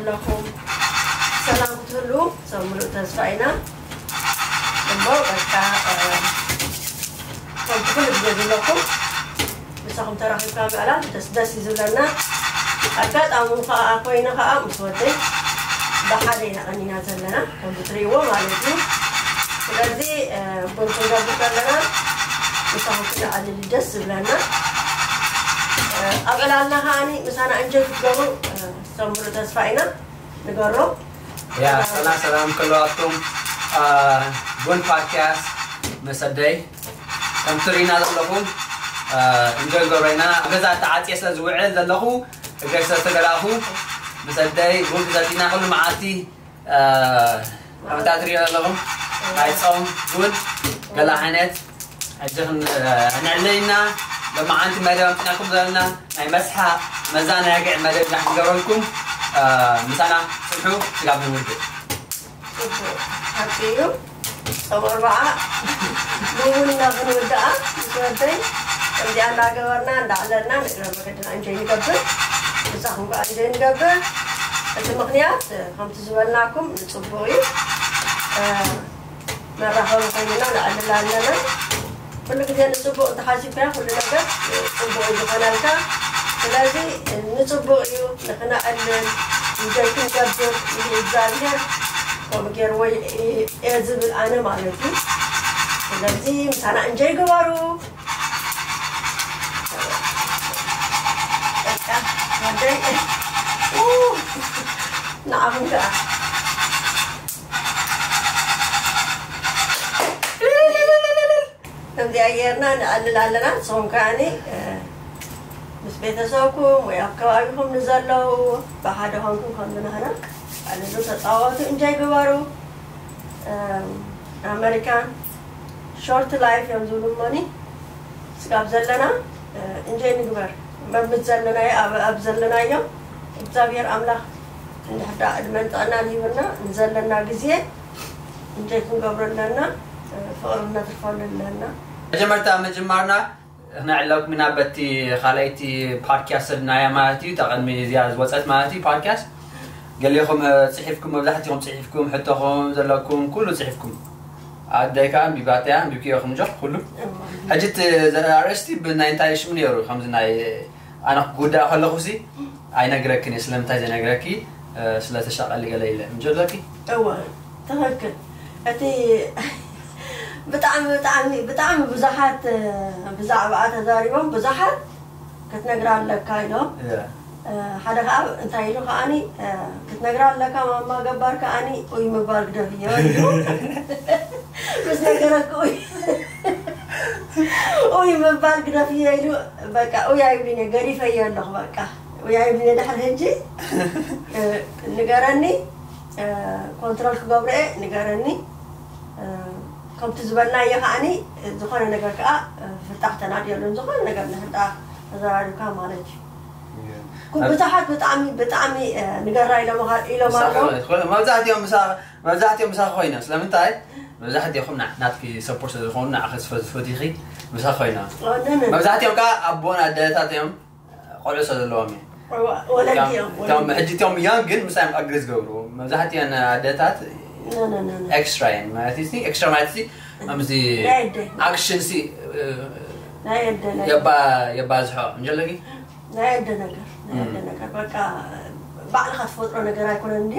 ኣለኹም ሰላም ክትህሉ ሰብ ምሉእ ተስፋ ኢና። እሞ በቃ ከምቲ ኩሉ ግዜ ዘለኹም ምሳኹም ተራኺብካ ምዕላል ደስ ደስ እዩ ዝብለና። ኣጋጣሚ ከዓ ኮይኑ ከዓ ምስ ወደይ ብሓደ ኢና ቀኒና ዘለና ከምዚ ትርእይዎ ማለት እዩ። ስለዚ ቡን ክንገብር ከለና ምሳኹም ክንዕልል እዩ ደስ ዝብለና። ኣብ ዕላልና ከዓኒ ምሳና እንጆይ ክትገብሩ ሰብ ምሉእ ተስፋ ኢና። ንገሮ። ያ ሰላም ሰላም ክልዋኩም ቡን ፓድካስት መሰደይ ከም ትሪና ዘለኹም እንጆይ ገብረና ኣብ ገዛ ተዓፅየ ስለ ዝውዕል ዘለኹ እግረይ ስለ ዝተገላኹ መሰደይ ቡን ክሰቲና ኩሉ መዓልቲ ከምታ ትሪኦ ዘለኹም ናይ ፆም ቡን ገለ ዓይነት ሕጂ ክንዕለይና ሎማዓንቲ መደብ ኣምፅናኩም ዘለና ናይ መስሓ መዛናግዒ መደብ ኢና ክንገብረልኩም ምሳና ፅንሑ ስጋብ ንውድእ ሓቂ እዩ። ጾም ኣርባዓ ብቡን ኢና ክንውድኣ ምስ ወደይ ከምዚኣ እንዳገበርና እንዳዕለልና ንእግረ መገድና እንጆይ ንገብር። ምሳኹም ከዓ እንጆይ ንገብር። እቲ ምኽንያት ከምቲ ዝበልናኩም ንፅቡቕ እዩ። መራኸቢ ኮይንና ነዕልል ኣለና። ኩሉ ግዜ ንፅቡቕ እንተሓሲብካዮ ኩሉ ነገር ፅቡቕ እዩ ዝኾነልካ። ስለዚ ንፅቡቕ እዩ ንክነዕልል እንጆይ ክንገብር ኢሉ እግዚኣብሄር ከምኡ ገይርዎ እየ ዝብል ኣነ ማለት እዩ። ስለዚ ምሳና እንጆይ ግበሩ። በቃ ወደይ ንዓኹም ከዓ ከምዚኣ ጌርና ንኣልል ኣለና። ንስኹም ከዓኒ ምስ ቤተሰብኩም ወይ ኣብ ከባቢኹም ንዘለዉ ብሓደ ኮንኩም ከም ዝናህና ኣልሉ ተፃወቱ፣ እንጆይ ግበሩ። ኣመሪካን ሾርት ላይፍ እዮም ዝብሉ እሞኒ ስጋብ ዘለና እንጆይ ንግበር። መምት ዘለናዮ ኣብ ዘለናዮ እግዚኣብሔር ኣምላኽ እንድሕዳ ዕድመን ጥዕናን ሂብና ንዘለና ግዜ እንጆይ ክንገብሮ ኣለና። ፍቕሪ እነትርፈሉ ኣለና። መጀመርታ ምጅማርና ክነዕለኩም ኢና በቲ ካልኣይቲ ፓድካስት ሰድናያ ማለት እዩ። እታ ቅድሚ እዚኣ ዝወፀት ማለት እዩ ፓድካስት ገሊኹም ፅሒፍኩም መብዛሕትኹም ፅሒፍኩም ሕቶኹም ዘለኩም ኩሉ ፅሒፍኩም ኣደይ ከዓ ኣንቢባትያ ኣንቢብክዮ ኩምጆ ኩሉ ሕጂ እቲ ኣርእስቲ ብናይ እንታይ ሽም ነይሩ ከምዚ ናይ ኣነ ክጉዳእ ከለኹ ሲ ኣይነግረክን እየ ስለምንታይ ዘይነግረኪ ስለተሻቀሊ ገለ ኢለ እንጀለኪ እወ ትኽክል እቲ ብጣዕሚ ብጣዕሚ ብጣዕሚ ብዙሓት ብዛዕባኣ ተዛሪቦም ብዙሓት ክትነግራ ኣለካ ኢሎም ሓደ ከዓ እንታይ ኢሉ ከዓኒ ክትነግራ ኣለካ ማማ ገባር ከዓኒ ኡይ ምባል ግደፍዮ ኢሉ ምስ ነገረክ ኡይ ኡይ ምባል ግደፍዮ ኢሉ በቃ ኡይ ኣይብልን እየ ገዲፈዮ ኣለኹ በቃ ኡይ ኣይብልን እየ ድሕሪ ሕጂ ንገረኒ ኮንትሮል ክገብሮ እየ ንገረኒ ከምቲ ዝበልናዮ ከዓኒ ዝኾነ ነገር ከዓ ፍታሕ ተናድየሉን ዝኾነ ነገር ንሕዳ ተዘራሪብካ ማለት እዩ ብዙሓት ብጣዕሚ ብጣዕሚ ንገራ ኢሎም ኣለዉ መብዛሕትኦም መብዛሕትኦም ምሳ ኮይኖም ስለምንታይ መብዛሕትኦም ናትኪ ሰፖርት ስለዝኾኑ ንዓኸ ዝፈትኺ ምሳ ኮይና መብዛሕትኦም ከዓ ኣቦን ኣደታት እዮም ቆልዑ ስለ ዘለዎም እዮም ወለዲ እዮም እቶም ወለዲ ሕጂ እቶም ያን ግን ምሳዮም ኣግሪ ዝገብሩ መብዛሕትኦን ኣደታት No, no, no, no. ኤክስትራ እየን ማለት እዩ ኤክስትራ ማለት እዚ ከምዚ ናይ ኣደ ኣክሽን ሲ ናይ ኣደ ናይ የባ የባዝሖ እንጀለጊ ናይ ኣደ ነገር ናይ ኣደ ነገር በቃ ባዕልኻ ትፈጥሮ ነገር ኣይኮነን እንዲ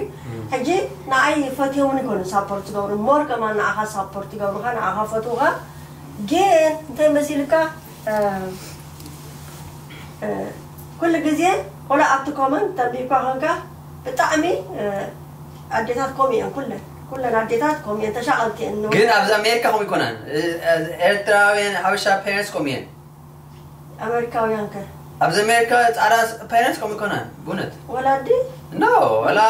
ሕጂ ንዓይ ፈትዮም ይኮኑ ሳፖርት ዝገብሩ ሞር ከማን ንዓኻ ሳፖርት ይገብሩኻ ንዓኻ ፈትውኻ ግን እንታይ መሲልካ ኩሉ ግዜ ቆልዓ ኣብቲ ኮመንት ተንቢብካ ኮንካ ብጣዕሚ ኣዴታት ከምኡ እየን ኩለን ኩለን ኣዴታት ከምኡ እየን ተሻቐልቲ እየን ግን ኣብዚ ኣሜሪካ ከምኡ ይኮናን ኤርትራውያን ሓበሻ ፓረንትስ ከምኡ እየን ኣሜሪካውያን ከ ኣብዚ ኣሜሪካ ፃዕዳ ፓረንትስ ከምኡ ይኮናን ብእውነት ወላዲ ኖ ወላ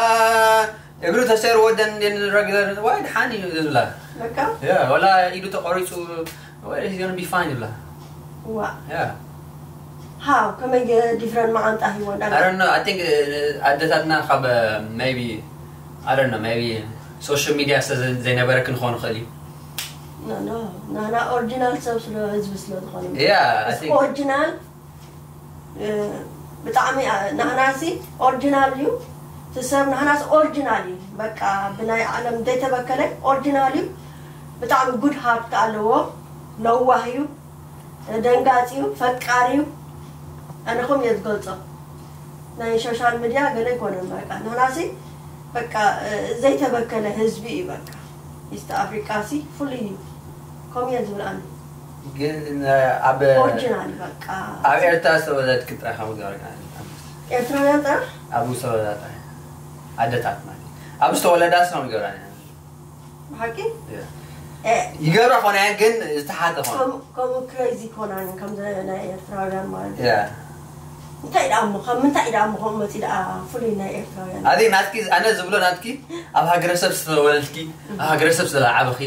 እግሩ ተሰይሩ ወደን እንዴን ረግዘር ዋይ ድሓን እዩ ዝብላ በቃ Yeah, ወላ ኢዱ ተቆሪፁ ወይ is gonna be fine ይብላ ዋ Yeah. ሃው ከመይ ገ- ዲፍረንት መዓንጣ ሂወን I don't know. I think uh, ኣደታትና ካብ uh, maybe I don't know. Maybe social media ስለ ዘይነበረ ክንኾን ይኽእል እዩ። ኖ ኖ ናና ኦሪጂናል ሰብ ስለ ህዝቢ ስለ ዝኾነ Yeah, I think ኦሪጂናል ብጣዕሚ ናህናሲ ኦሪጂናል እዩ እቲ ሰብ ንሕናስ ኦሪጂናል እዩ። በቃ ብናይ ዓለም ዘይተበከለ ኦሪጂናል እዩ። ብጣዕሚ ጉድ ሃርት ኣለዎ። ለዋህ እዩ። ደንጋፂ እዩ። ፈቃሪ እዩ። ኣነ ከም እየ ዝገልፆ። ናይ ሶሻል ሚድያ ገለ ኣይኮነን። በቃ ንሕናሲ በቃ ዘይተበከለ ህዝቢ እዩ። በቃ ኢስት ኣፍሪቃ ሲ ፍሉይ እዩ። ከም እየ ዝብል ኣነ። ግን ኣብ ኦሪጂናል በቃ ኣብ ኤርትራ ዝተወለድክ ጥራሕ ከም ገርካ ኤርትራውያን ጥራሕ ኣብኡ ዝተወለዳ ጥራሕ ኣደታት ማለት ኣብ ዝተወለዳ ስም ገራ ብሓቂ ይገብራ ኮና ግን ዝተሓተ ኮና ከም- ከምኡ ክሬዚ ኮናን ከምዚ ናይ ኤርትራውያን ማለት እዩ። ያ እንታይ ደኣ እሞ ካብ ምንታይ ደኣ እሞ ከምኡ መፂ ደኣ ፍሉይ ናይ ኤርትራውያን ኣዚ ናትኪ ኣነ ዝብሎ ናትኪ ኣብ ሃገረሰብ ዝተወለድኪ ኣብ ሃገረሰብ ዝተለዓበኺ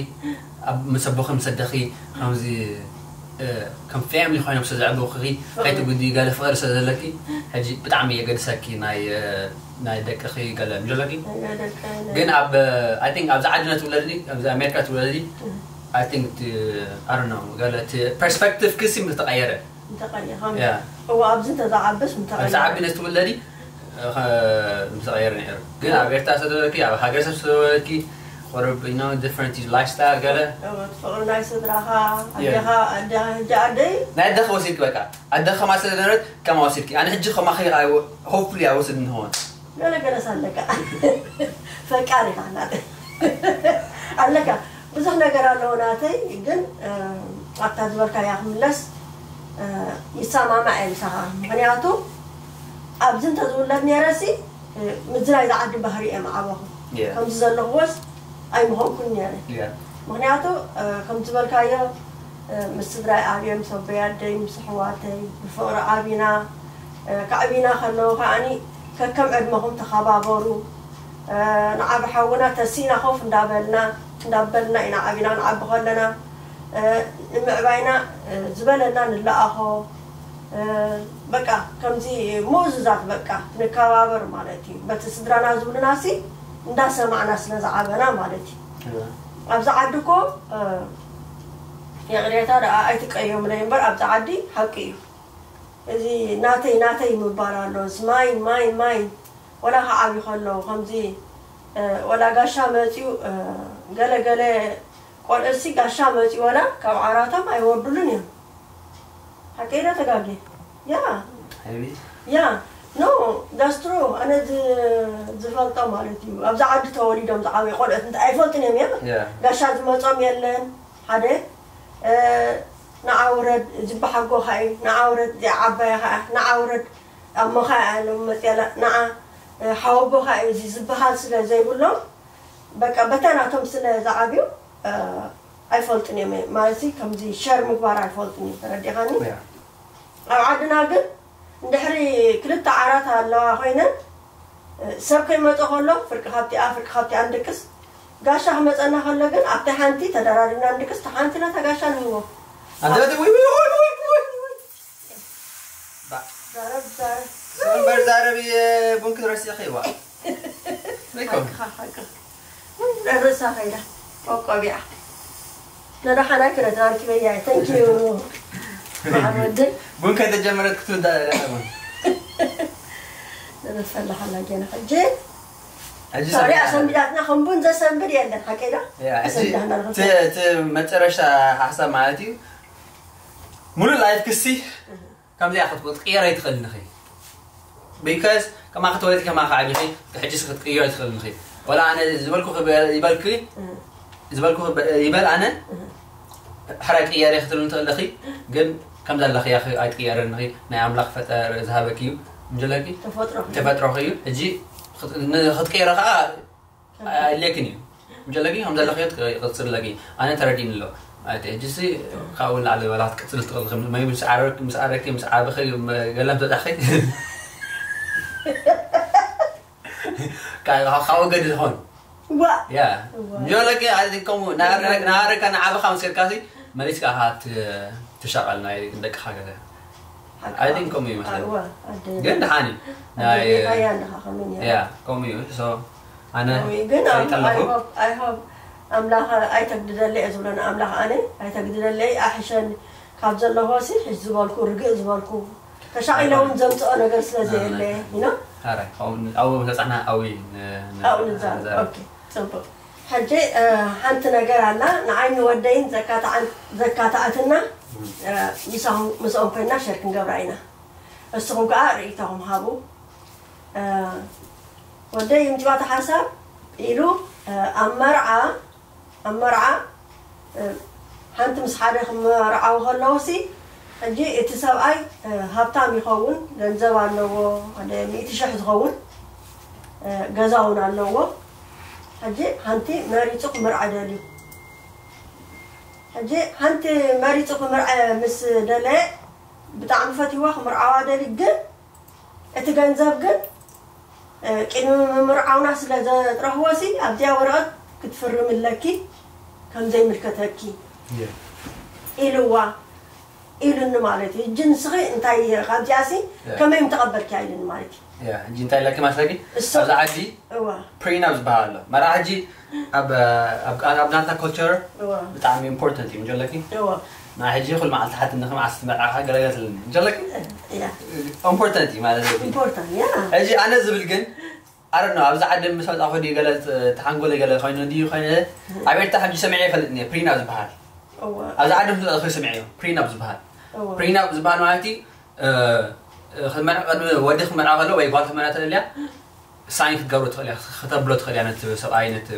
ኣብ መሰቦኺ ምሰደኺ ከምዚ እ፣ ከም ፋሚሊ ኮይኖም ስለ ዘዕበኹኺ ከይትጉዲ ገለ ፍቕሪ ስለ ዘለኪ ሕጂ ብጣዕሚ የገድሰኪ ናይ እ፣ ናይ ደቅኺ ገለ ምጀለኪ ግን ኣብ I think ኣብዚ ዓድና ትውለዲ ኣብዚ ኣሜሪካ ትውለዲ I think I don't know ገለ እቲ ፐርስፔክቲቭ ክሲ ምተቀየረ እንተቐየኻ ያ እዎ ኣብዚ እንተዝዓብስ ምተቐየረ ዝዓቢ ነስትውለዲ ምተቐየረ ነይሩ ግን ኣብ ኤርትራ ስለዝበለኪ ኣብ ሃገረሰብ ስለዝበለኪ ቁርብ you know different lifestyle ገለ እዎ እቲ ፍቕሪ ናይ ስድራኻ ኣዴኻ ኣዴኻ ሕጂ ኣደይ ናይ ኣደኸ ወሲድኪ በቃ ኣደኸ ማለት ስለዝነበረት ከማ ወሲድኪ ኣነ ሕጂ ከማኸ hopefully ኣይወስድ እንሆን ገለገለስ ኣለካ ፈቃር ኢኻ ናተይ ኣለካ ብዙሕ ነገር ኣለዎ ናተይ ግን ኣብታ ዝበልካያ ክምለስ ይሰማማዕ እየ ምሳኻ ምክንያቱ ኣብዚ እንተዝውለድ ነይረሲ ምዚ ናይዚ ዓዲ ባህሪ እየ ምዓበኹ ከምዚ ዘለኽዎስ ኣይምኾንኩን ነይረ ምክንያቱ ከም ዝበልካዮ ምስ ስድራይ ዓብየ ምስ ኣቦይ ኣደይ ምስ ኣሕዋተይ ብፍቕሪ ዓቢና ከዕቢና ከለዉ ከዓኒ ከከም ዕድመኹም ተኸባበሩ ንዓቢ ሓውና ተሲእና ኮፍ እንዳበልና እንዳበልና ኢና ዓቢና ንዓቢ ከለና ንምዕባይና ዝበለና ንለኣኾ በቃ ከምዚ ምእዙዛት በቃ ንከባበር ማለት እዩ በቲ ስድራና ዝብሉና ሲ እንዳሰማዕና ስለ ዝዓበና ማለት እዩ ኣብዚ ዓዲ እኮ ይቕሬታ ደኣ ኣይትቀየሙለይ እምበር ኣብዚ ዓዲ ሓቂ እዩ እዚ ናተይ ናተይ ምባል ኣሎ ማይን ማይን ማይን ወላ ከዓቢ ከሎ ከምዚ ወላ ጋሻ መፅኡ ገለ ገለ ቆልዑሲ ጋሻ መፅኡ ወላ ካብ ዓራቶም ኣይወርዱሉን እዮም ሓቀይ ዶ ተጋጌ ያ ያ no that's true ኣነ ዝፈልጦ ማለት እዩ ኣብዚ ዓዲ ተወሊዶም ዝዓበዩ ቆልዑት እንታይ ኣይፈልጥን እዮም ያ ጋሻ ዝመፆም የለን ሓደ ንዓ ውረድ ዝበሓጎኻ እዩ ንዓ ውረድ እዚኣ ዓባያ ከዓ ንዓ ውረድ ኣሞኻ እያ ሎም መፅያላ ንዓ ሓወቦኻ እዩ እዚ ዝበሃል ስለ ዘይብሎም በቃ በታ ናቶም ስለ ዝዓብዩ ኣይፈልጥን እዮም ማለት ከምዚ ሸር ምግባር ኣይፈልጥን እዩ ተረዲኻኒ ኣብ ዓድና ግን እንድሕሪ ክልተ ዓራት ኣለዋ ኮይነን ሰብ ከይመፀ ከሎ ፍርቂ ካብቲኣ ፍርቂ ካብቲኣ ንድቅስ ጋሻ ክመፀና ከሎ ግን ኣብቲ ሓንቲ ተደራሪብና ንድቅስ ተሓንቲ ነታ ጋሻ ንህቦ ኣንተ ወይ ወይ ወይ ወይ ወይ ዛረብ ዛረብ ሰንበር ዛረብ የቡንክ ረሲኺ ዋ ለይኮም ሓቅኻ ሓቅኻ ርእሳ ከይዳ ቆቆቢዓ ነዳሓናይ ክነተባርኪበያ ተንኪዩ በዓል ወደይ ቡን ከተጀመረት ክትውዳ ዳውን ንፈላሓላ ጌና ሕጂ ሕጂ ሳሪ ኣሰንቢዳትና ከም ቡን ዘሰንብድ የለን ሓቀይ ዶ ያ፣ ሕጂ ኣሰንቢዳትና ንኽንተ እቲ እቲ መጨረሻ ሓሳብ ማለት እዩ ሙሉእ ላይፍ ክሲ ከምዚኣ ክትቅየር ኣይትኽእል ንኺ because ከማኺ ተወለድኪ ከማኺ ዓቢኺ ሕጂስ ክትቅየር ኣይትኽእል ንኺ ወላ ኣነ ዝበልኩ ይበልኪ ዝበልኩ ይበል ኣነ ሕራይ ቅየር ክትብል ትኽእል ኢኺ ግን ከም ዘለኽያ ኣይትቅየርን ኢኺ ናይ ኣምላኽ ፈጠር ዝሃበኪ እዩ እንጀለኪ ተፈጥሮ ተፈጥሮኺ እዩ ሕጂ ክትቅየረ ከዓ ኣድልየክን እዩ እንጀለኪ ከም ዘለኽዮ ይቅፅል ኣለኪ ኣነ ተረዲእኒ ኣሎ ማለት እዩ ሕጂሲ ካብኡ ንላዕሊ በላ ክትቅፅል ትኽእል ምስ ዓረኪ ምስ ዓበኺ ገለም ተጣኺ ካብኡ ገዲ ዝኾን ዋ ያ እንጀለኪ ከምኡ ንዓረካ ንዓበኻ መስከርካሲ መሊስካ ትሻቐል ናይ ደቅኻ ገለ I think ከምኡ ይመስለኒ ግን ደሓን እዩ ናይ ያ እንደኻ ከምን ያ ከምኡ እዩ so ኣነ ግን ፈሊጠ ኣለኹ ኣይሆብ ኣምላኽ ኣይተግድደለይ እየ ዝብሎ ንኣምላኽ ኣነ ኣይተግድደለይ ኣሕሸኒ ካብ ዘለኹ ሲ ሕሽ ዝበልኩ ርግእ ዝበልኩ ተሻቒለ እውን ዘምፅኦ ነገር ስለ ዘየለ ኢኖ ኣራይ ኣብኡ ተፃሕና ኣብኡ ን- ን- ኣብኡ ንዛረብ ንዛረብ። ኦኬ ፅቡቅ ሕጂ እ፣ ሓንቲ ነገር ኣላ ንዓይ ንወደይን ዘካትዓን- ዘካትዓትና እ፣ ምሳኹም- ምስኦም ኮይና ሸር ክንገብራ ኢና እስኹም ከዓ ርእይታኹም ሃቡ እ፣ ወደይ ምጭዋታ ሓሳብ ኢሉ እ፣ ኣብ መርዓ ኣብ መርዓ እ፣ ሓንቲ ምስ ሓደ ክመርዓው ከለውሲ ሕጂ እቲ ሰብኣይ እ፣ ሃብታም ይኸውን ገንዘብ ኣለዎ ሓደ ሚእቲ ሽሕ ዝኸውን እ፣ ገዛ እውን ኣለዎ ሕጂ ሓንቲ መሪፁ ክምርዓ ደልዩ ሕጂ ሓንቲ መሪፁ ክምርዐ ምስ ደለየ ብጣዕሚ ፈትዋ ክምርዓዋ ደሊ ግን እቲ ገንዘብ ግን እ፣ ቅድሚ ምምርዓውና ስለ ዘጥረኽዎ ሲ ኣብዚኣ ወረቐት ክትፍርምለኪ ከም ዘይምልከተኪ ኢልዋ ኢሉኒ ማለት እዩ። ሕጂ ንስኺ እንታይ ካብዚኣ ሲ ከመይ ምተቐበልኪያ ኢሉኒ ማለት እዩ። ያ ሕጂ እንታይ ኢለኪ ማስለኪ እሱ- ኣብዚ ዓዲ እዋ ፕሪናብ ዝበሃል ኣሎ መርዓ ሕጂ ኣብ ኣብ ኣብ ናትና ኮልቸር እዋ ብጣዕሚ ኢምፖርታንት እዩ እንጀለኪ እዋ ናይ ሕጂ ኩል መዓልቲ ሓትንኺ መዓስ ትመርዓኻ ገለገለ ትልኒ እንጀለኪ ያ ኢምፖርታንት እዩ ማለት እዩ ኢምፖርታንት ያ ሕጂ ኣነ ዝብል ግን ኣረ ነው ኣብዚ ዓዲ ምስ መጣኹ ድዩ ገለ ተሓንጎለ ገለ ኮይኑ ድዩ ኮይኑ ኣብ ኤርትራ ሕጂ ሰሚዐ ይፈልጥ እየ ፕሪናብ ዝበሃል እዋ ኣብዚ ዓዲ ምስ መጣኹ ሰሚዐ እዩ ፕሪናብ ዝበሃል እዋ ፕሪናብ ዝበሃል ማለት እዩ እ፣ እ፣ ክመርዕ ቅድሚ ወዲ ክመርዓ ከሎ ወይ ጓል ክመርዓ ተደልያ ሳይን ክትገብሮ ትኽእል እያ ከተብሎ ትኽእል እያ ነቲ ሰብኣይ ነቲ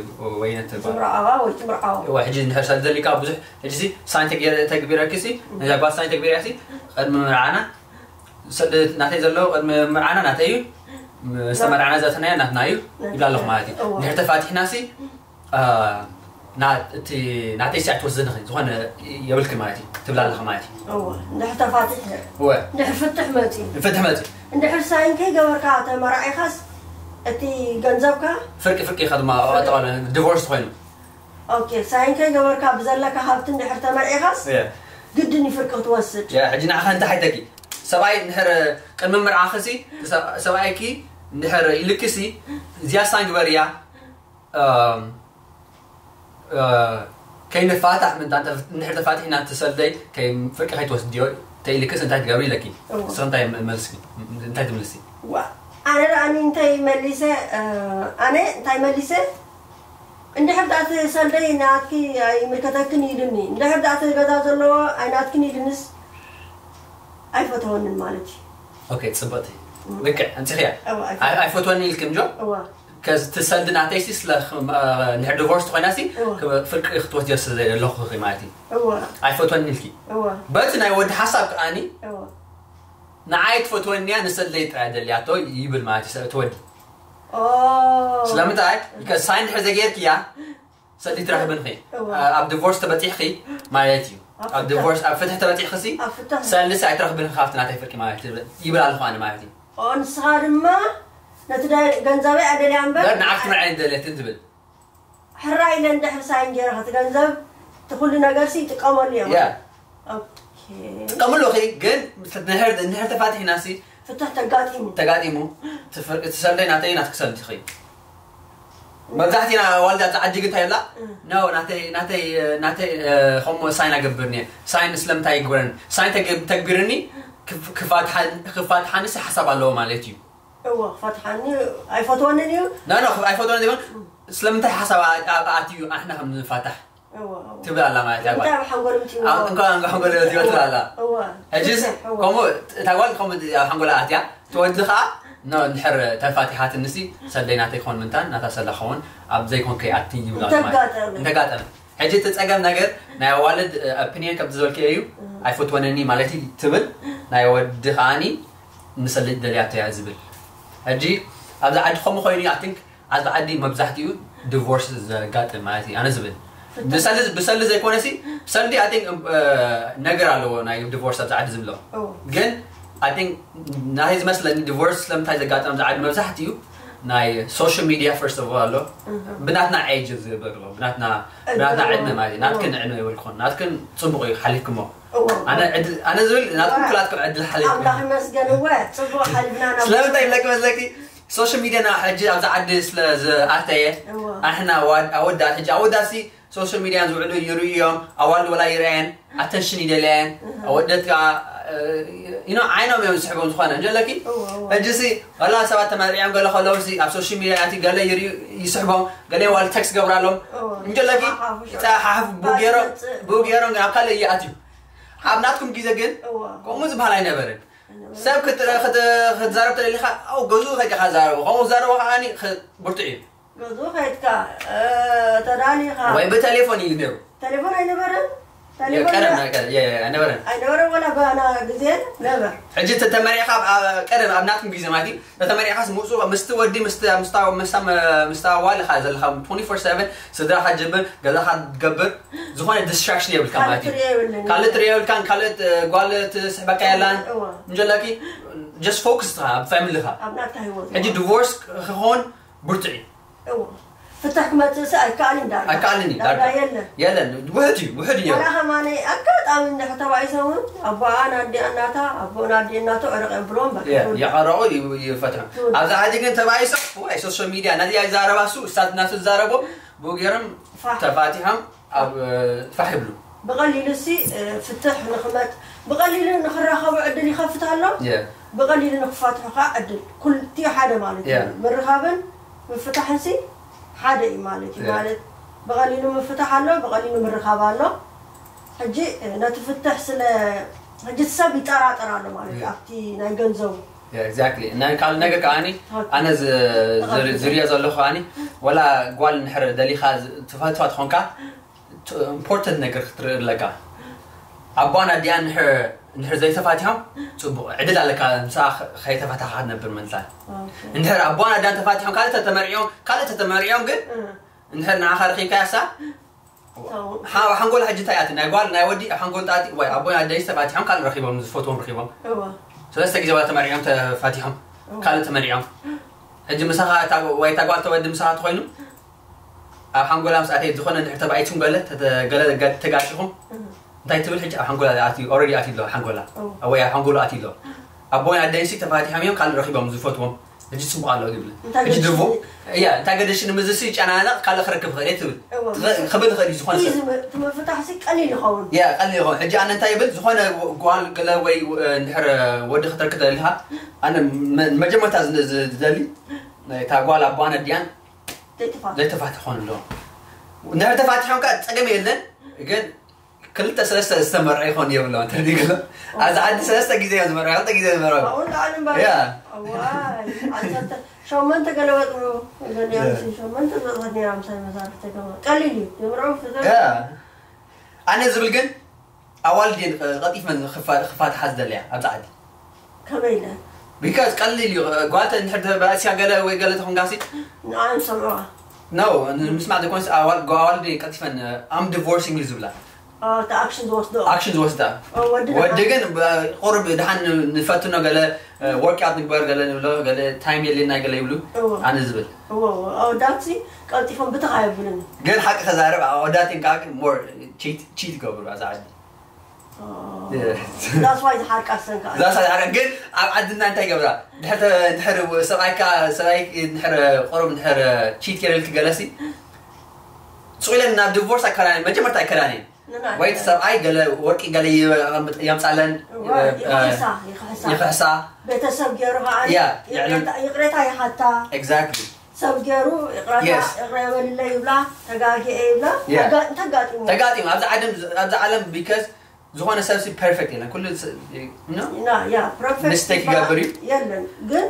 ወይ ነቲ ጓል ትምርዓዋ ወይ ትምርዓዋ ወይ ሕጂ እንድሕር ሰብ ዘሊካ ብዙሕ ሕጂ ሲ ሳይን ተግቢረኪ ሲ ነዛ ጓል ሳይን ተግቢርያ ሲ ቅድሚ ምርዓና ሰ- ናተይ ዘሎ ቅድሚ ምርዓና ናተይ እዩ ምስ ተመርዓና ዘተናያ ናትና እዩ ይብላ ኣለኹ ማለት እዩ እዎ። እንድሕር ተፋቲሕና ሲ እ፣ ና- እቲ ናተይ ሲ ኣይትወስድንኺ ዝኾነ የብልኪ ማለት እዩ ትብላ ኣለኻ ማለት እዩ እወ እንድሕር ተፋቲሕ እወ እንድሕር ፍትሕ መፂ ፍትሕ መፂ እንድሕር ሳይን ከይገበርካ ተመራዒኻስ እቲ ገንዘብካ ፍርቂ ፍርቂ ኢኻ ድማ ኣጠቓለ ዲቮርስ ኮይኑ ኦኬ ሳይን ከይገበርካ ብዘለካ ሃብቲ እንድሕር ተመርዒኻስ እየ ግድን እዩ ፍርቂ ክትወስድ ያ ሕጂ ንዓኻ እንታይ ሓይተኪ ሰብኣይ እንድሕር ቅድሚ ምርዓኺ ሲ ሰብኣይኪ እንድሕር ኢልኪ ሲ እዚኣ ሳይን ግበርያ እም፣ እ፣ ከይንፋታሕ ምንታ እንተ- እንድሕር ተፋቲሕና ትሰልደይ ከይ ፍርቂ ከይትወስድዮ ተኢልክስ እንታይ ትገብሪ ኢለኪ እዎ። ንስኺ እንታይ መልስኪ እንታይ ትምልሲ ዋ ኣነ ደኣኒ እንታይ መሊሰ እ፣ ኣነ እንታይ መሊሰ እንድሕር ደኣ እቲ ሰልደይ ናትኪ ኣይምልከተክን ኢሉኒ እንድሕር ደኣ እቲ ገዛ ዘለዎ ኣይናትክን ኢሉንስ ኣይፈተወንን ማለት እዩ ኦኬ ፅብቕቲ ልክዕ ኣንፅኽያ እዋ፣ ኣይፈ- ኣይ- ኣይፈትወኒ ኢልኪ እንጆ እዋ ከዚ ትሰልዲ ናተይሲ ስለ ንድሕር ዲቮርስ ትኾይናሲ እዋ። ፍርቂ ክትወስድዮ ስለ ዘለኹ ማለት እዩ እዋ ኣይፈትወኒ ኢልኪ እዋ በቲ ናይ ወዲ ሓሳብ ከዓኒ እዋ ንዓይ ትፈትወኒ እያ ንሰለይ ጥራይ ደልያቶ ይብል ማለት እዩ እቲ ወዲ ኦ ስለምንታይ ሳይን ድሕር ዘጌርክያ ሰልዲ ትረኽብን ኺ እዋ። ኣብ ዲቮርስ ተበፂሕኺ ማለት እዩ ኣብ ፍትሒ። ዲቮርስ ኣብ ፍትሒ ተበፂሕኺ ሲ ኣብ ፍትሒ። ሰልዲ ሲ ኣይትረኽብን ኻብቲ ናተይ ፍርቂ ማለት እዩ ይብል ኣለኹ ኣነ ማለት እዩ ኦ ንስኻ ድማ ነቲ ደ- ገንዘበይ ኣደልያ እምበር በር ንዓክ ትምርዓይ ደልየትን ትብል ሕራይ ኢለ እንድሕር ሳይን ገይረ እቲ ገንዘብ እቲ ኩሉ ነገር ሲ ይጥቀመሉ እዮም ያ ኦኬ ጥቀምሉ ኺ ግን ንድሕር ንድሕር ተፋቲሕና ሲ ፍትሕ ተጋጢሙ ተጋጢሙ ትሰልደይ ናተይ ናትክ ሰልዲ ኺ መብዛሕትና ዋልዳ ኣብዚ ዓዲ ግን እንታይ ይብላ ኖ ናተይ ናተይ ናተይ ከምኡ ሳይን ኣገብርኒ ሳይን ስለምንታይ ይግበረኒ ሳይን ተገ- ተግቢርኒ ክፍ- ክፋትሓ- ክፋትሓንስ ሓሳብ ኣለዎ ማለት እዩ እዎ ክፈትሓኒ ኣይፈትወንን እዩ ኖ ኖ ኣይፈትወን ይብል ስለምንታይ ሓሳብ ኣ- ኣ- ኣትዩ ኣሕና ከም ንፋታሕ እዎ እዎ ትብል ኣላ ማለት እያ እንታይ ኣብ ሓንጎል ምትይዎ እንኳን እንኳን ገለ ትብል ኣላ እዎ ሕጂስ እዎ ከምኡ እታ ጓል ከምኡ ኣብ ሓንጎላ ኣትያ ትወዲ ከዓ ኖ እንድሕር ተፋቲሓትንሲ ሰለይ ናተይ ክኾን ምንታን ናታ ሰላ ክኸውን ኣብ ዘይኮንከይ ኣቲ ይብላ እንተጋጠመ። እንተጋጠመ ሕጂ እቲ ፀገም ነገር ናይ ኣዋልድ ኦፒኒየን ከም ዝበልክዮ እዩ ኣይፈትወነኒ ማለት እዩ ትብል ናይ ወዲ ከዓኒ ንሰለይ ደልያቶ እያ ዝብል ሕጂ ኣብዚ ዓዲ ከምኡ ኮይኑ ኣይ ቲንክ ኣብዚ ዓዲ መብዛሕትኡ ዲቮርስ ዘጋጥም ማለት እዩ ኣነ ዝብል ብሰሊ ብሰሊ ዘይኮነ ሲ ሰልዲ ኣይ ቲንክ ነገር ኣለዎ ናይ ዲቮርስ ኣብዚ ዓዲ ዝብሎ እዎ ግን ኣይ ቲንክ ናይ ዝመስለኒ ዲቮርስ ስለምንታይ ዘጋጥም ኣብዚ ዓዲ መብዛሕትኡ ናይ ሶሻል ሚድያ ፈርስት ኦፍ ኣሎ ብናትና ኤጅ ዝግበር ኣሎ ብናትና ብናትና ዕድመ ማለት እዩ ናትክን ዕድመ ይበልኩን ናትክን ፅቡቅ እዩ ሓሊፍክሞ እዎ ኣነ ዕድል- ኣነ ዝብል ናትኩም ክላትኩም ዕድል ሓሊፍኩም ኣምላኽ ይመስገን እወ ፅቡቅ ሓሊፍና ናብ ስለምንታይ ይብለኪ መስለኪ ሶሻል ሚድያ ና ሕጂ ኣብዚ ዓዲ ስለ ዝኣተየ እዎ ኣሕና ኣዋድ- ኣወዳት ሕጂ ኣወዳት ሲ ሶሻል ሚድያን ዝውዕሉ ይርእዮም ኣዋልድ ወላ ይርኣየን ኣተንሽን ይደልያን ኣወደት ከዓ you know ዓይኖም እዮም ዝስሕቦም ዝኾነ እንጀለኪ ሕጂ ሲ ገላ ሰባት ተመሪዖም ገለ ከለዉ ሲ ኣብ ሶሻል ሚድያ ኣቲ ገለ ይስሕቦም ገለ ዋል ቴክስት ገብራሎም እንጀለኪ ይፀሓሓፍ ብኡ ገይሮም ግን ኣብ ካልእ ይኣትዩ ኣብ ናትኩም ግዜ ግን ከምኡ ዝበሃል ኣይነበረን ሰብ ክትዛረብ ተደሊኻ ኣብ ገዝኡ ከይድካ ዛረቦ ከምኡ ዛረቦ ከዓ ብርቱዕ እዩ ገዝኡ ከይድካ ተዳሊኻ ወይ ብቴሌፎን እዩ ነይሩ ቴሌፎን ኣይነበረን ቀደም ኣይነበረን ኣይነበረ ወላ ባና ግዜ ነበር ሕጂ ተመሪዕካ ቀደም ኣብ ናትኩም ግዜ ማለት እዩ ተመሪዕካ ምውፅኡ ምስቲ ወዲ ምስታ ዋልኻ ዘለካ 24 ስድራካ ጀብር ገዛካ ትገብር ዝኾነ ዲስትራክሽን የብልካ ማለት እዩ ካልእ ትሪኦ የብልካን ካልእ ጓል ትስሕበካ የላን እንጀላኪ just focus ትኻ ኣብ ፋሚሊኻ ኣብ ናትካ ህይወት ሕጂ ዲቮርስ ክኾን ብርቱዕ እዩ ፍትሕ ክመፅእ ሲ ኣይከኣልን ዳርጋ ኣይከኣልን እዩ ዳርጋ የለን የለን ውሕድ እዩ ውሕድ እዩ ዋላ ከማነ ኣጋጣሚ እንድሕር ተባኢሰ እውን ኣቦኣን ኣዲኣ እናታ ኣቦን ኣዲኡ እናቶ ዕረቕ የብሎም በቃ ይዕረቑ ይፈትሑ ኣብዚ ዓዲ ግን ተባኢሶ ወይ ሶሻል ሚድያ ነዚ ኣይዛረባ ሱ እሳት እናሱ ዝዛረቦ ብኡ ገይሮም ተፋቲሖም ኣብ ፋሕ ይብሉ ብቐሊሉ ሲ ፍትሕ ንኽመጥ ብቐሊሉ ንኽራኸቡ ዕድል ይኸፍት ኣሎ ብቐሊሉ ንኽፋትሑ ከዓ ዕድል ኩልቲኡ ሓደ ማለት እዩ ምርኻብን ምፍታሕን ሲ ሓደ እዩ ማለት እዩ ማለት ብቐሊሉ ምፍታሕ ኣሎ ብቐሊሉ ምርኻብ ኣሎ ሕጂ ነቲ ፍትሕ ስለ ሕጂ ሰብ ይጠራጠር ኣሎ ማለት እዩ ኣብቲ ናይ ገንዘቡ Yeah, exactly. እና ካልእ ነገር ከዓኒ ኣነ ዝሪኦ ዘለኹ ከዓኒ ወላ ጓል እንድሕር ደሊኻ ትፈትዋ ትኾንካ ኢምፖርተንት ነገር ክትርኢ ኣለካ ኣቧን ኣዲኣ እንድሕር ዘይተፋቲሖም ፅቡቕ ዕድል ኣለካ ምስኣ ከይተፈታኻ ትነብር ምንታይ እንድሕር ኣቧን ኣዲኣን ተፋቲሖም ካልእ ተተመሪዖም ካልእ ተተመሪዖም ግን እንድሕር ንዓኻ ረኺብካያ ሳ ሓንጎል ሕጂ እንታይ ኣቲ ናይ ጓል ናይ ወዲ ሓንጎል ጣጢ ወይ ኣቦይ ኣደይ ተፋቲሖም ካልእ ረኺቦም ዝፈትዎም ረኺቦም ሰለስተ ግዜ ዋላ ተመሪዖም ተፋቲሖም ካልእ ተመሪዖም ሕጂ ምሳኻ ወይ እታ ጓል ተወዲ ምሳኻ ተኾይኑ ኣብ ሓንጎላ ምስ ኣተየት ዝኾነ እንድሕር ተባኢትኩም ገለ ተጋጭኹም እንታይ ትብል ሕጂ ኣብ ሓንጎላ ኣትዩ ኦረዲ ኣትዩ ኣሎ ሓንጎላ ወይ ኣብ ሓንጎሉ ኣትዩ ኣሎ ኣቦይ ኣደይሲ ተፋቲሖም እዮም ካልእ ረኺቦም ዝፈትዎም ሕጂ ፅቡቅ ኣሎ ይብል ሕጂ ድቦ እያ እንታይ ገደሽ ንምዝሲ ይጨናነቅ ካልእ ክረክብ ክእል ትብል ክብል ክእል ዝኾነ ሰብ ትመፍታሕሲ ቀሊል ይኸውን ያ ቀሊል ይኸውን ሕጂ ኣነ እንታይ ይብል ዝኾነ ጓል ገለ ወይ እንድሕር ወዲ ክትረክብ ተደሊኻ ኣነ መጀመርታ ዝደሊ እታ ጓል ኣቦኣን ኣዲኣን ዘይተፋትሑ ክኾኑ ኣለዎም እንድሕር ተፋቲሖም ከዓ ፀገም የለን ግን ክልተ ሰለስተ ዝተመርዐ ይኾን የብሎ እንተዲግሎ ኣብዚ ዓዲ ሰለስተ ግዜ እዮም ዝመርዐ ክልተ ግዜ ዝመርዐ ኣብኡ ላዕሊ እምበር ያ እዋይ ዓሰርተ ሸሞንተ ገለበጥሉ ገሊኦም ሸሞንተ ዘጥፈት ነይራ ምሳይ መሳርሒ ተገባ ቀሊል እዩ ዝምርዑ ፍዘ ያ ኣነ ዝብል ግን ኣዋልድ እየን ቀልጢፈን ክፋትሓ ዝደለያ ኣብዚ ዓዲ ከመይ ኢለ because ቀሊል እዩ ጓልተ እንድሕር ተባእስያ ገለ ወይ ገለ ተኾንካሲ ንዓን ሰምዑዋ no ምስማዕ ዘይኮነስ ኣዋልድ ቀልጢፈን I'm divorcing you ዝብላ ኣክሽን ዝወስዶ ኣክሽን ዝወስዳ ወዲ ግን ቁሩብ ድሓን ንፈትኖ ገለ ወርክኣውት ንግበር ገለ ንብሎ ገለ ታይም የለና ገለ ይብሉ ኣነ ዝብል ኣወዳትሲ ቀልጢፎም ብትኻ የብልን ግን ሓቂ ተዛረብ ኣወዳት ግን ከዓ ሞር ቺት ይገብሩ ኣዛ ዓዲ ዛስዋይ ዝሓርቃ ሰንካ ዛስዋይ ዝሓርቃ ግን ኣብ ዓድና እንታይ ገብራ ድሕር ሰብኣይካ ሰብኣይ ድሕር ቆረብ ድሕር ቺት ገይረልክ ገለሲ ስቕ ኢለን ናብ ዲቮርስ ኣይከዳን መጀመርታ ኣይከዳን ወይ እቲ ሰብኣይ ገለ ወርቂ ገለ የምፃለን ይክሕሳ ቤተሰብ ገይሩ ከዓ ይቅሬታ ይሓታ ኤግዛክትሊ ሰብ ገይሩ ይቅረታ ይቅረ የበልለ ይብላ ተጋጊአ ይብላ ተጋጢሙ ተጋጢሙ ኣብዚ ዓለም ኣብዚ ዓለም ቢከዝ ዝኾነ ሰብ ሲ ፐርፌክት የለን ኩሉ ያ ፐርፌክት ሚስቴክ ይገብር እዩ የለን ግን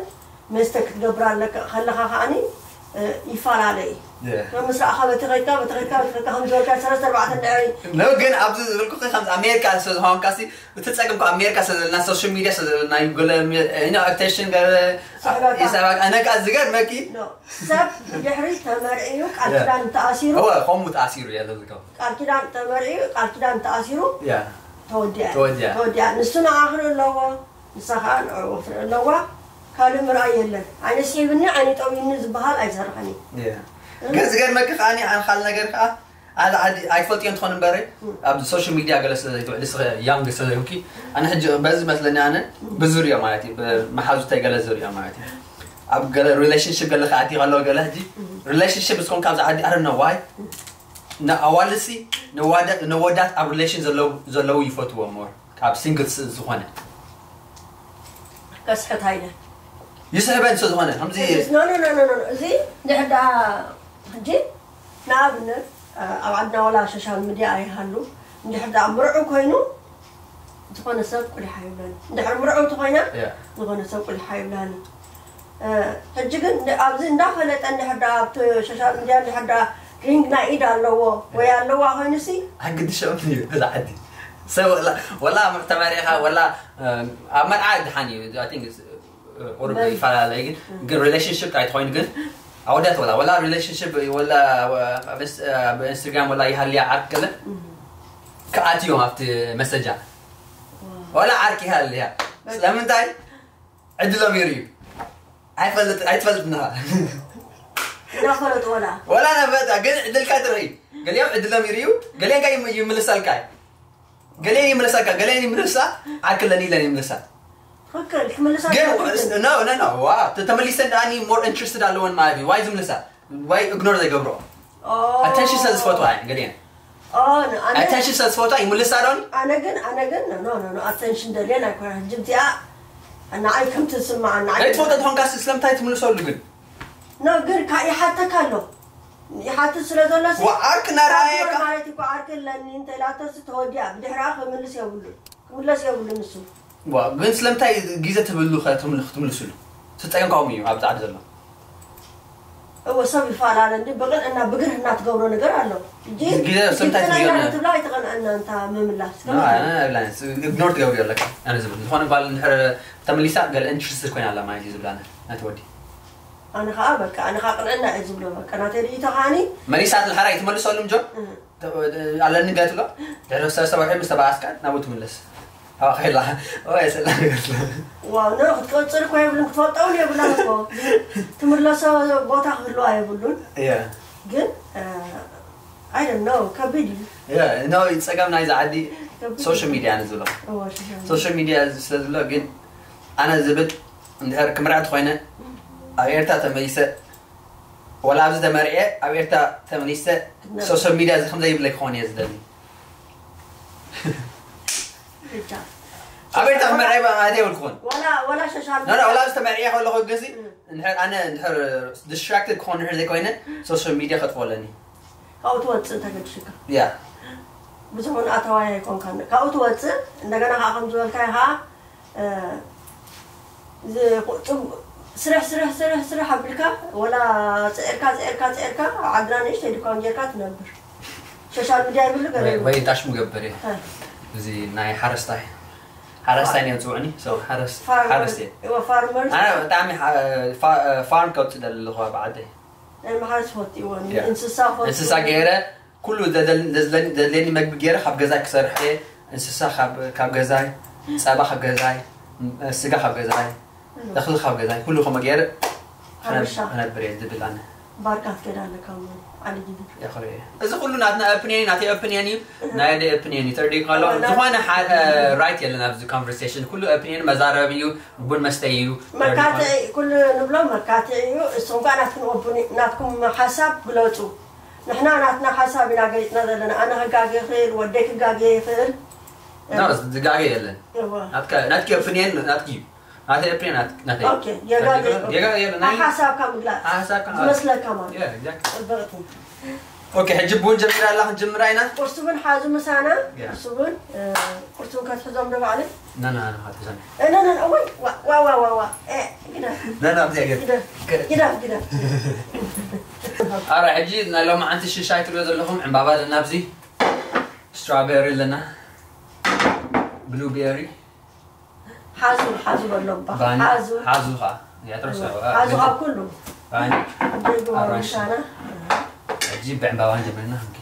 መስተ ክትገብር ኣለካ ከለኻ ከዓኒ ይፈላለ እዩ ከም ምስ ረኣኻ በቲ ከድካ በቲ ከድካ በቲ ከድካ ከም ዝበልካ ሰለስተ ኣርባዕተ እንድሕር ለው ግን ኣብዚ ዝብልኩ ከም ኣሜሪካ ስለ ዝኾንካ ሲ እቲ ፀገም ካብ ኣሜሪካ ስለ ዘለና ሶሻል ሚድያ ስለ ዘለና እዩ ገለ ዩ ኖ ኣክቴሽን ገለ ይሰባካ ነካ ዝገርመኪ ሰብ ድሕሪ ተመርዕዩ ቃል ኪዳን ተኣሲሩ እወ ከምኡ ተኣሲሩ እየ ለዝከው ቃል ኪዳን ተመርዕዩ ቃል ኪዳን ተኣሲሩ ያ ተወዲኣ ተወዲኣ። ተወዲኣ ንሱ ንዓ ክርኢ ኣለዎ ንሳ ከዓ ንዕኡ ክትርኢ ኣለዋ ካልእ ምርኣይ የለን ዓይነ ስሒብኒ ዓይነ ጠውይኒ ዝበሃል ኣይሰርሕን እዩ ያ ግን ዝገርመኪ ከዓኒ ኣነ ካልእ ነገር ከዓ ኣነ ዓዲ ኣይትፈልጥዮ እንትኾን እምበረ ኣብ ሶሻል ሚድያ ገለ ስለ ዘይትውዕሊ ንስኺ ያንግ ስለ ዘይኮንኪ ኣነ ሕጂ በዚ መስለኒ ኣነ ብዙርዮ ማለት እዩ መሓዙተይ ገለ ዝርዮ ማለት እዩ ኣብ ገለ ሪሌሽንሽፕ ገለ ከኣቲ ከለዎ ገለ ሕጂ ሪሌሽንሽፕ እስኮን ካብዚ ዓዲ ኣረ ነው ዋይ ንኣዋልድሲ ነዋዳት ኣብ ሪሌሽን ዘለዉ ይፈትዎ ሞር ካብ ሲንግልስ ዝኾነ ከስሕታ ኢለ። ይስሕበን ስለ ዝኾነ ከምዚ ኖ ኖ ኖ ኖ ኖ እዚ ድሕዳ ሕጂ ንኣብነት ኣብ ዓድና ዋላ ሶሻል ሚድያ ኣይሃሉ እንድሕር ደኣ ምርዑ ኮይኑ ዝኾነ ሰብ ቁሊሕ ኣይብለኒ። እንድሕር ምርዑ እንተኮይና Yeah. ዝኾነ ሰብ ቁሊሕ ኣይብለኒ። ሕጂ ግን ኣብዚ እንዳፈለጠ እንድሕር ደኣ ኣብቲ ሶሻል ሚድያ እንድሕር ደኣ ሪንግ ናይ ኢድ ኣለዎ ወይ ኣለዋ ኮይኑሲ ኣግድሾም እዩ እዛ ዓዲ ሰብ ወላ- ወላ ተመሪኻ ወላ ኣብ መርዓ ድሓን እዩ I think ቁሩብ ይፈላለ ግን ግን ሪሌሽንሽፕ ኣይትኮይኑ ግን ኣወዳት ወላ ወላ ሪሌሽንሽፕ ወላ ብኢንስታግራም ወላ ይሃልያ ዓርክ ገለ ክኣትዮም ኣብቲ መሰጃ ወላ ዓርክ ይሃልያ ስለምንታይ ዕድሎም ይርዩ ኣይፈልጥ ኣይትፈልጥና እንዳፈለጡ ወላ ወላ ነፈጣ ግን ዕድልካ ትርኢ ገሊኦም ዕድሎም ይርዩ ገሊኦም ከ ይም- ይምልሰልካ እዩ። ገሊኦም ይምልሰልካ ገሊኦም ይምልሳ ዓርክ ለኒ ኢለን ይምልሳ ትክክል ክምልሳ ግን ትክክል። no no no ዋ ተመሊሰን ደኣኒ more interested ኣለወን ማለት እዩ ዋይ ዝምልሳ ዋይ ኢግኖር ዘይገብሮ attention ስለ ዝፈትዋ እየን ገሊአን attention ስለ ዝፈትዋ ይምልሳ ዶኒ ኣነ ግን ኣነ ግን ኖ ኖ ኖ attention ደልየን ኣይኮነ ሕጂ እዚኣ ንዓይ ከም ትስማዕ ንዓይ ኣይትፈልጦ ትኾንካ ስለምታይ ትምልሰሉ ግን ኖ ግን ካ ይሓተካ ኣሎ ይሓትት ስለ ዘሎ ሲ ዋ ዓርክ እናረኣየካ ማለት እኮ ዓርክ ኣለኒ እንተ ኢላቶስ ተወዲኣ ብድሕሪኣ ክምልስ የብሉን ክምለስ የብሉን ንሱ ዋ ግን ስለምታይ ግዜ ትብሉ ከ ትምል- ክትምልስሉ ትፀገምካዎም እዩ ኣብ ፃዕዲ ዘሎ እወ ሰብ ይፈላለ እንዲ ብቅንዕና ብግርህና ትገብሮ ነገር ኣሎ እንጂ ግዜ ሰምታይ ግልፅና ትብለና። ትብላ ኣይትቀንዐና እንታ ምምላስ ኢግኖር ትገብሪ ኣለካ ኣነ ዝብል ዝኾነ ጓል እንድሕር ተመሊሳ ገለ ኢንትረስትድ ኮይና ኣላ ማለት እዩ ዝብላነ ናቲ ወዲ ኣነ ከዓ በቃ ኣነ ከዓ ቅንዕና እየ ዝብሎ በቃ ናተይ ርእይቶ ከዓኒ መሊሳ ትልሓራ ኣይትመልሰሉም ጆን ኣለኒ ገትሎ ድሕሪ ሰለስተ ወርሒ ምስ ተባኣስካ ናብኡ ትምለስ ኣባ ከይላ ወይ ሰላ ገትሎ ዋው ኖ ክትቀፅል እኮ የብሉን ክትፈልጠውን የብላን እኮ ትምለሶ ቦታ ክህልዋ የብሉን ያ ግን I don't know ከቢድ እዩ ያ ነው ፀገም ናይዚ ዓዲ ከቢድ ሶሻል ሚድያ ንዝብሎ እወ፣ ሽሻ። ሶሻል ሚድያ ስለ ዝብሎ ግን ኣነ ዝብል እንድሕር ክምርዐት ኮይነ ኣብ ኤርትራ ተመሊሰ ወላ ኣብዚ ተመርዐ ኣብ ኤርትራ ተመሊሰ ሶሻል ሚድያ እዚ ከምዘይብለይ ክኾን እየ ዝደሊ ብቻ። ኣብ ኤርትራ ክምርዐ ማለት የብልኩን ወላ ወላ ሸሻል ኖ ኖ ወላ ኣብዚ ተመርዐ ከለኹ ግዚ እንድሕር ኣነ እንድሕር ዲስትራክትድ ክኾን እንድሕር ዘይኮይነ ሶሻል ሚድያ ከጥፎ ኣለኒ ካብኡ ትወፅእ እንታይ ገድሽካ ያ ብዙኹን ኣተዋይ ኣይኮንካን ካብኡ ትወፅእ እንደገና ከዓ ከም ዝበልካዮ ከዓ እ፣ ዝ- ጽቡ- ስራሕ ስራሕ ስራሕ ስራሕ ኣቢልካ ወላ ፅዕርካ ፅዕርካ ፅዕርካ ኣብ ዓድና ንእሽተይ ድኳን ጌርካ ትነብር ሶሻል ሚድያ ይብሉ ገለ ወይ- ወይ ዳሽ ምገብር እየ እዚ ናይ ሓረስታይ ሓረስታይ እዮም ዝውዕኒ ሰው ሓረስ ሓረስ እየ ፋርመር ኣነ ብጣዕሚ ፋርም ከውፅእ ደሊ ኣለኹ ኣብ ዓደይ ናይ መሓረስ ፈትዎ ያ። እንስሳ ፈትዎ እንስሳ ገይረ ኩሉ ዘደል- ዘዝለኒ- ዘድልየኒ መግቢ ገይረ ካብ ገዛይ ክሰርሕ እየ እንስሳ ካብ- ካብ ገዛይ ፀባ ካብ ገዛይ ም- ስጋ ካብ ገዛይ እኽሊ ካብ ገዛይ ኩሉ ከምኡ ገይረ ሕርሻ ክነብር እየ ዝብል ኣነ ባርካ ትከዳ ኣለካ እሞ ዓሊ ጅብር የኽሪ እየ እዚ ኩሉ ናትና ኦፒንየን ናተይ ኦፒንየን እዩ ናይ ኣደ ኦፒንየን እዩ ተረዲእካ ኣሎ ዝኾነ ሓደ ራይት የለን ኣብዚ ኮንቨርሴሽን ኩሉ ኦፒንየን መዛረብ እዩ ቡን መስተይ እዩ መካትዒ ኩሉ ንብሎ መካትዒ እዩ እሱም ከዓ ናትኩም ኦቡኒ ናትኩም ሓሳብ ግለፁ ንሕና ናትና ሓሳብ ኢና ገሊፅና ዘለና ኣነ ክጋገ ይኽእል ወደይ ክጋገ ይኽእል ዝጋገ የለን እወ። ናትኪ ኦፒንየን ናትኪ እዩ ናተይ ኦፒንየን ናተይ ኦኬ፣ የጋገ- የጋገ የለን ናይ ሓሳብካ ምግላፅ ሓሳብካ ዝመስለካ ማለት Yeah, exactly. ፅብቕቲ ኦኬ ሕጂ ቡን ጀሚራ ኣላ ክንጅምራ ኢና ቁርሲ እውን ሓዙ ምሳና Yeah. ቁርሲ እውን እ፣ ቁርሲ እውን ከትሕዞም ዶ ባዕለይ ናና ናና ትሕዘኒ እነነን እወይ ዋዋዋዋዋ ግዳ ናና ኣብዚኣ ገር ግዳ ግዳ ግዳ ኣረ ሕጂ ናይ ሎማዓንቲ ሽሻይ ትሪኦ ዘለኹም ዕምባባ ኣለና ኣብዚ ስትራቤሪ ኣለና ብሉቤሪ ሓዙ ሓዙ በሎ እባ ባኒ ሓዙ ሓዙ ኸዓ ያትረሳ ሓዙ ካብ ኩሉ ባኒ ደጉ ኣራንሺ። ምሳና ሕጂ ብዕምባባ ንጀምርና ሕጂ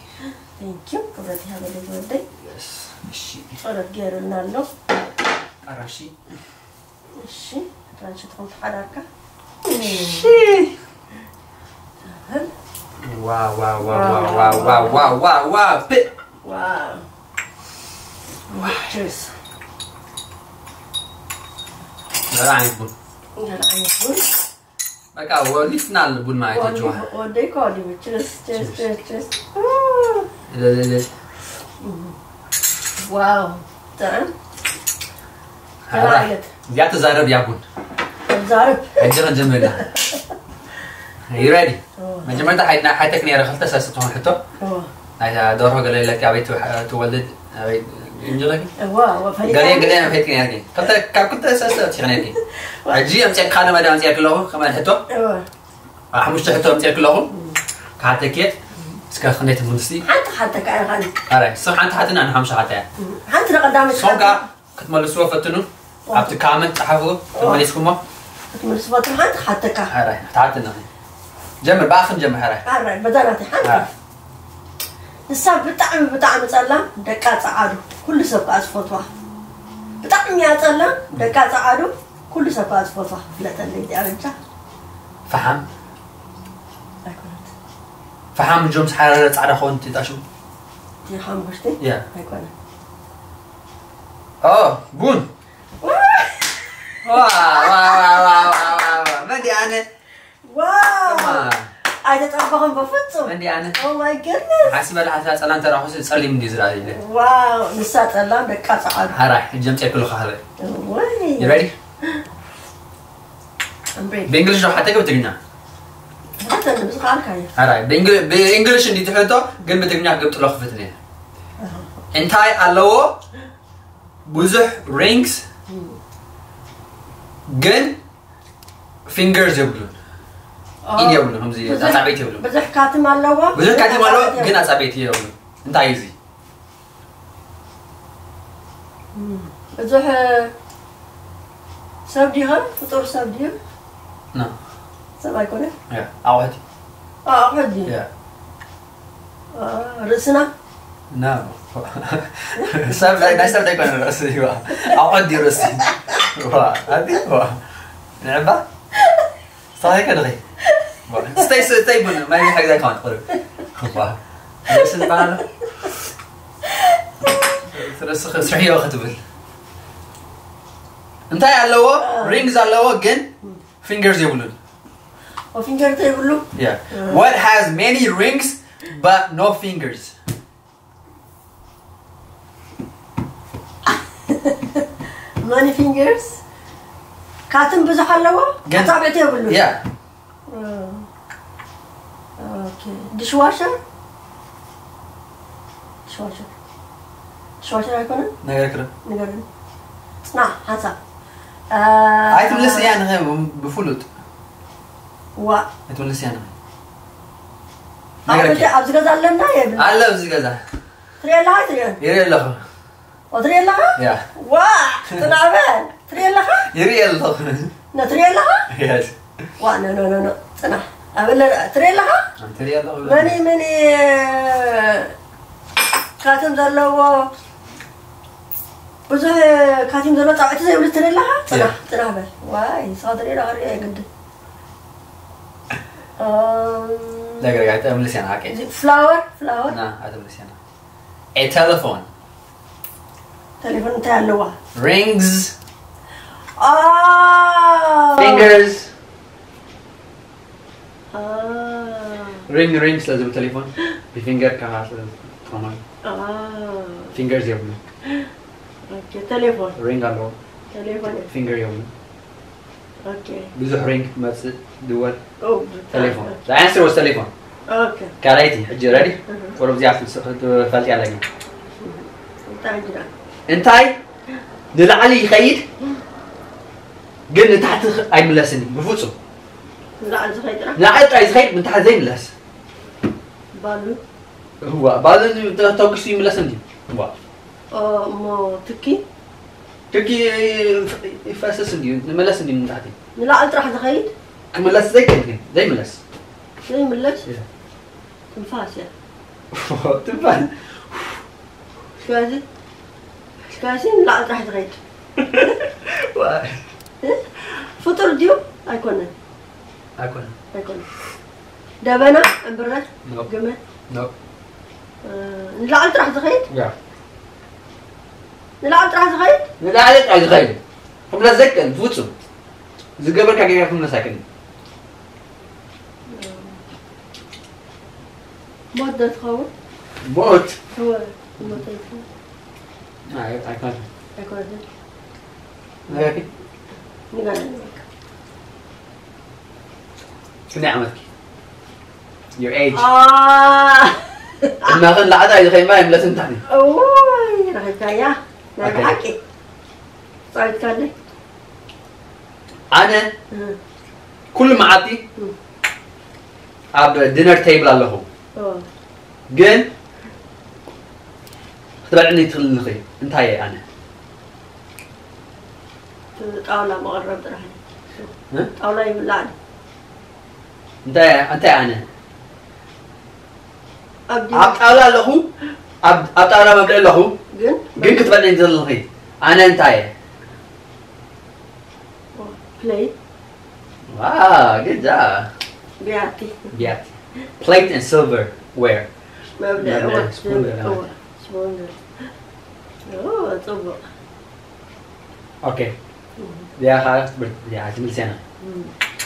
ቴንኪዩ ክብረት ይሃበለይ ወደይ እሺ ጸሎት ገይሩልና ኣሎ ኣራንሺ እሺ ኣራንሺ ትኹም ተሓዳርካ ዋው ዋው ዋው ዋው ዋው ዋው ዋው ዋው ፕ ዋው ችርስ ገለ ዓይነት ቡን ገለ ዓይነት ቡን በቃ ወሊፍናል ቡን ማለት እዩ ጅዋ ወደይ ከወዲቡ ችርስ ችርስ ችርስ ችርስ ለለለ ዋው ጥዕም ከመይ ዓይነት? እዚኣ ትዛረብ እያ ቡን። ተዛረብ። ሕጂ ክንጅምር ኢና። You ready? እወ። መጀመርታ ሓይድና ሓይተክ ነይረ ክልተ ሰለስተ ትኾን ሕቶ። እወ። ናይ ደርሆ ገለ ኢለኪ ኣበይ ትወ- ትወልድ ኣበይ እንጀለኪ? እወ፣ እወ፣ ፈሊጣ። ገለ ገለ ፈይትክ ነይርኪ። ክልተ ካብ ክልተ ሰለስተ ትኾን ነይርኪ። ሕጂ ኣምፅእካ ሓደ መዳ ኣምፅእክ ኣለኹ ከማን ሕቶ። እወ። ኣብ ሓሙሽተ ሕቶ ኣምፅእክ ኣለኹ። ካሓተኪ እስከ ክንደይ ትምልሲ? ሓንቲ ሓተካ ኢኻ። ኣረ ስኽ ሓንቲ ሓትና ንሓሙሽተ ሓታ እያ። ሓንቲ ንቐዳመ ሶም ከዓ ክትመልስዎ ፈትኑ። ኣብቲ ካመንት ጸሓፉ ተመሊስኩሞ። ክትምልስ ፈትኑ ሓንቲ ሓተካ። ኣረ ተሓትና። ጀምር ብኣኽን ጀምር ሕራይ። ኣረ በዛናት ሓንቲ። ኣረ ንሳ ብጣዕሚ ብጣዕሚ ጸላም ደቃ ጸዓዱ ኩሉ ሰብ ከዓ ዝፈትዋ። ብጣዕሚ እያ ጸላም ደቃ ጸዓዱ ኩሉ ሰብ ከዓ ዝፈትዋ። ፍለጠለይ እዚኣ በጃ። ፈሓም ኣይኮነት። ፈሓም ጆምስ ሓረረ ጻዕዳ ኸውን ትጣሽሙ። እቲ ሓሙሽተ ያ። ኣይኮነት። ኦ ቡን ዋ ዋ ዋ ዋ ዋ ዋ ዋ መን ኣነ ዋው ማ ኣይተጠበኹም በፍጹም። መን ኣነ Oh my goodness። ሓሲበ ለሓሳ ጸላም ተራኹስ ጸሊም እንዲ ዝረኣይ ኢለ ዋው ንሳ ጸላም ደቃ ጸዓዱ። ሓራይ ሕጂ ኣምፅእክ ኣለኹ ሓራይ ወይ You ready? I'm ready። ብእንግሊሽ ዶ ሓተክ ብትግርኛ? ሓተኒ ብዝኸኣልካዮ። ሓራይ ብእንግሊሽ እንዲ ትሕቶ ግን ብትግርኛ ግብጥሎ ክፍትን እየ። እንታይ ኣለዎ ብዙሕ ሪንግስ ግን ፊንገርስ የብሉን። ኢድ የብሉን ከምዚ ብዙሕ- ኣጻብዕቲ የብሉን። ብዙሕ ካትም ኣለዎ። ብዙሕ ካቲም ኣለዎ ኣጻብዕቲ ግን ኣጻብዕቲ የብሉን። እንታይ እዩ እዚ? ብዙሕ ሰብ ዲኸ ፍጡር ሰብ ድዩ? ና ሰብ ኣይኮነ። ያ ኣቑሑት ኣቑሑት ድዩ? ያ ርእስና ና ሰብ ናይ ናይ ሰብ ዘይኮነ ርእሲ እዩ። ኣቑሑት ድዩ ርእሲ? ዋ ኣዲ ዋ ንዕባ ስታይ ከድኺ ስተይ ስተይ ቡን ማይ ሓግዛ ከማን ትኽእል ዋ ርእሲ ዝበሃል ርእስኺ ስሕዮ ክትብል እንታይ ኣለዎ? ሪንግስ ኣለዎ ግን ፊንገርስ የብሉን። ፊንገር ዘይብሉ Yeah. What has many rings but no fingers? Many fingers ካትም ብዙሕ ኣለዎ ግን- ኣጻብዕቲ የብሉ Yeah. ዲሽዋሸር ዲሽዋሸር ዲሽዋሸር ኣይኮነን ነገር ክረ ንገርኒ ጽናሕ ሓንሳብ ኣይትምልስ እያ ንኸ ብፍሉጥ ዋ ኣይትምልስ እያ ንኸ ኣብ ነገር ገዛ- ኣብዚ ገዛ ኣለና የብል ኣለ ኣብዚ ገዛ ትሪኦ ኣለኻ ትሪኦ ይርኢ ኣለኹ ትሪኦ ኣለኻ ያ ዋ ጽናዕ በል ትሪኦ ኣለኻ ይርኢ ኣለኹ ነትሪኦ ኣለኻ Yes. ዋ ኖ ኖ ኖ ኖ ጽናሕ ኣበለ ትሪኦ ኣለኻ ትርኢ ኣለኹ መኒ መኒ ካትም ዘለዎ ብዙሕ ካቲም ዘሎ ጣዕቲ ዘይብሉ ትሪኦ ኣለኻ ጽናሕ ጽናሕ በል ዋይ ንስኻ ትሪኦ ኣለኻ ሪኦ የግድን ነገር ጋር ተምልስ ያና ሓቀይ ፍላወር ፍላወር ና ኣይተምልስ ያና A telephone ቴሌፎን እንታይ ኣለዋ rings አ fingers አ ring ring ስለ ዝብል ቴሌፎን ብፊንገር ከማ ስለ ዝጥቀማሉ አ fingers የብሉ ኦኬ ቴሌፎን ring ኣለዎ ቴሌፎን finger የብሉ ኦኬ ብዙሕ ring ክመፅእ ድወል ኦ ቴሌፎን the answer was ቴሌፎን ኦኬ ካልኣይቲ ሕጂ ready እህ ቁሩብ እዚኣ ትፈልጥ ኣለኒ እንታይ እንግዳ እንታይ ንላዕሊ ይኸይድ ግን ንታሕቲ ኣይምለስን እዩ ብፍፁም ንላዕሊ ዝኸይድ ጥራሕ ንላዕሊ ጥራይ ዝኸይድ ንታሕቲ ዘይምለስ ባሉ እዋ ባልን ተኩሱ ይምለስ እንዲ እዋ ኦ እሞ ትኪ ትኪ ይፈስስ እንዲ ይመለስ እንዲ ንታሕቲ ንላዕሊ ጥራሕ ዝኸይድ ክምለስ ዘይክእል ግን ዘይምለስ ዘይምለስ እያ። ትንፋስ እያ ትባል ስለዚ ስለዚ ንላዕሊ ጥራሕ ዝኸይድ ዋ እ? ፍጡር ድዩ ኣይኮነን ኣይኮነ ኣይኮነን ደበና እምብረት ኖ ግመት ኖ እ፣ ንላዕሊ ጥራሕ ዝኸይድ ያ ንላዕሊ ጥራሕ ዝኸይድ ንላዕሊ ጥራሕ ዝኸይድ ክምለስ ዘይክእል ፍፁም ዝገበርካ ጌጋ ክምለስ ኣይክእልን ሞት ዶ ትኸውን ሞት ህወ ሞት ኣይትኸውን ኣይ- ኣይኮነን ኣይኮነትን ነጋፊ ንገረኒ በቃ። ክንደይ ዓመትኪ? Your age. ኣህ፣ እናኸን ላዕዳ እዩ ኸይማ ይምለስ እንታኒ። እዋይ ረኺብካያ ናይ ኦኬ። ብሓቂ ጻዊትካለይ። ኣነ እህ፣ ኩሉ መዓልቲ እህ፣ ኣብ ዲነር ቴብል ኣለኹ፣ ኦ፣ ግን ክትበልዕኒ ትኽእልኒ ኢኺ። እንታይ እየ ኣነ? ጣውላ መቐረብ ጥራሕ እዩ። እ? ጣውላ ይብላዕ። እንታይ እንታይ ኣነ? ኣብ ኣብ ጣውላ ኣለኹ፣ ኣብ ኣብ ጣውላ መብልዕ ኣለኹ፣ ግን ግን ክትበልዕኒ ትኽእልኒ ኢኺ። ኣነ እንታይ እየ? ፕሌት Wow, good job. ቢያቲ ቢያቲ። Plate and silverware. መብልዕ መብልዕ እዋ፣ ስፑን ገለ እዋ፣ ማለት። ስፑን ገለ። ኦ፣ ጽቡቕ። Okay. ያ ኸዓ ብር- ያ ትምልስያና።